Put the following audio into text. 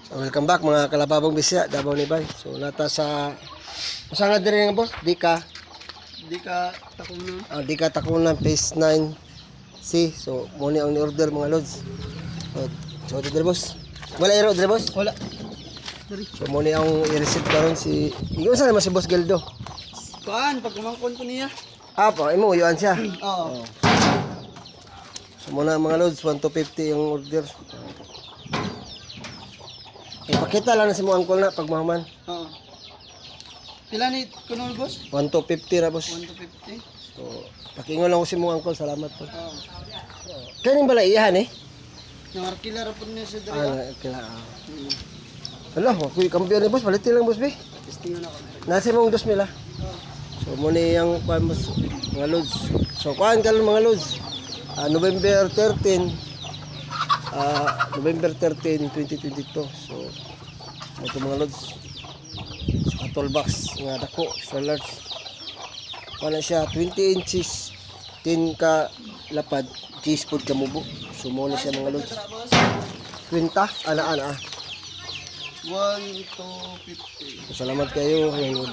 So, welcome back, mga kalababong bisya, Davao ni Bay. So nata sa usa nga diri nga, boss, di ka Di ka takunan. Di ka takunan phase 9 C. So mo ni ang ni-order, mga lods. So diri, boss. Wala iro diri, boss. Wala. Diri. So mo ni ang i-receive karon si Ingon sa naman si Boss Gildo. Kuan, pag kumangkon ko niya. Ah, pa imo uyuan siya. Oo. So muna, mga lods, 1 to 50 yung order. Ipakita lang na si mo uncle na pag mahuman. Oo. Pila ni kuno, boss? 1 to 50 ra, boss. 1 to 50. So, pakiingon lang ko si mo uncle, salamat po. Oo. Kanin bala iyahan eh? Nang arkila ra pud niya sa diri. Ah, kila. Hala, ako kampiyon ni boss, palitin lang, boss bi. Testing na ako. Nasa mong 2,000 ah. So mo ni ang kuan, boss, mga lods. So kuan karon, mga lods. Ah, November 13. Ah, November 13, 2022. So mo to, mga lods. Sa toolbox nga dako, extra large. Wala siya 20 inches, 10 ka lapad, 10 foot ka mubo. So mo na siya, mga lods. Tara, boss. Kwenta, ana ana ah. 1 to 50. So, salamat kayo. Hanggang.